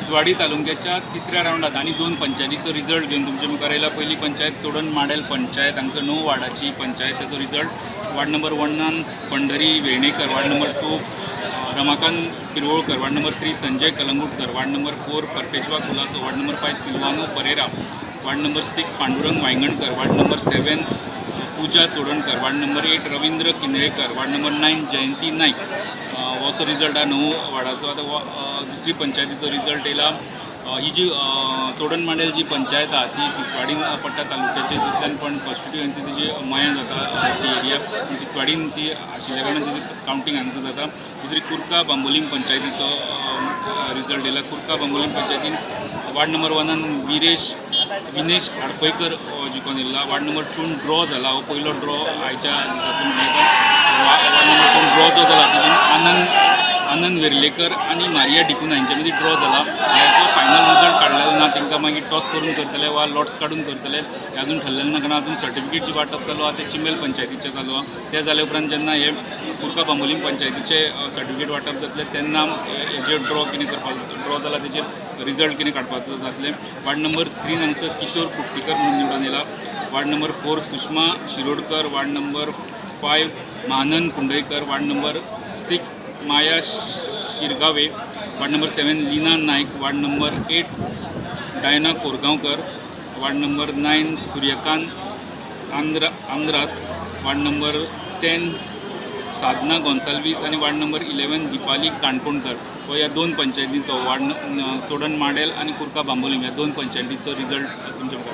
तिसवाडी तालुक्याच्या तिसऱ्या रावंडात आनी दोन पंचायतीचो रिजल्ट घेवन तुमचे मुखार येयला. पयली पंचायत चोडण माडेल पंचायत, हांगसर णव वार्डाची पंचायत. ताचो रिजल्ट: वार्ड नंबर वनान Pandhari Vernekar, ward number 2 Ramakant Pirvolkar, ward number 3 Sanjay Kalangutkar, ward number 4 Perpetua Colaco, ward number 5 Silvano Pereira, ward number 6 Pandurang Vaingankar, ward number 7 Puja Chodankar, ward number 8 Ravindra Kinalekar, ward number 9 Jayanti Naik. हो असो result आहा णव वार्डाचो. आतां दुसरी पंचायतीचो result येयला. ही जी चोडण मांडेल जी पंचायत आहा ती तिसवाडीन पडटा तालुक्याचे. तितल्यान पण कॉन्स्टिट्युएन्सी तिची मयां जाता ती एरिया. तिसवाडीन ती आशिल्ल्या कारणान तिची कावंटींग हांगसर जाता. दुसरी कुर्का बांबोलीम पंचायतीचो रिजल्ट येयला. कुर्का बांबोलीम पंचायतीन वार्ड नंबर वनान विरेश विनेश आडपयकर हो जिखून येयला. वार्ड नंबर टून ड्रॉ जाला. हो पयलो ड्रॉ आयच्या दिसांतलो म्हणूं येता. वार्ड नंबर टून ड्रॉ जो जाला तितून आनंद आनंद वेर्लेकर आनी मारिया डिकुना हांचे मदीं ड्रॉ जाला. ह्याचो फायनल रिजल्ट काडलेलो ना. तांकां मागीर टॉस करून करतले वा लॉट्स काडून करतले हें अजून ठरलेलें ना, कारण अजून सर्टिफिकेटची वांटप चालू आहा. तें चिमेल पंचायतीचें चालू आहा. तें जाले उपरांत जेन्ना हे कुर्का बांबोलीम पंचायतीचे सर्टिफिकेट वांटप जातलें तेन्ना हेजेर ड्रॉ कितें करपाचो, ड्रॉ जाला तेजेर रिजल्ट कितें काडपाचो जातलें. वार्ड नंबर थ्रीन हांगसर किशोर कुट्टीकर म्हणून निवडून येयला. Ward number 4 Sushma Shirodkar, ward number 5 Mahanand Kundaikar, ward number 6 Maya Shirgave, ward number 7 Leena Naik, ward number 8 Diana Korgaonkar, ward number 9 Suryakant Andhra आंध्रात, ward number 10 साधना गोन्साल्वीस आनी वार्ड नंबर 11 दीपाली काणकोणकर. हो ह्या दोन पंचायतींचो, वार्ड चोडण माडेल आनी कुर्का बांबोलीम ह्या दोन पंचायतींचो रिजल्ट तुमच्या मुखार.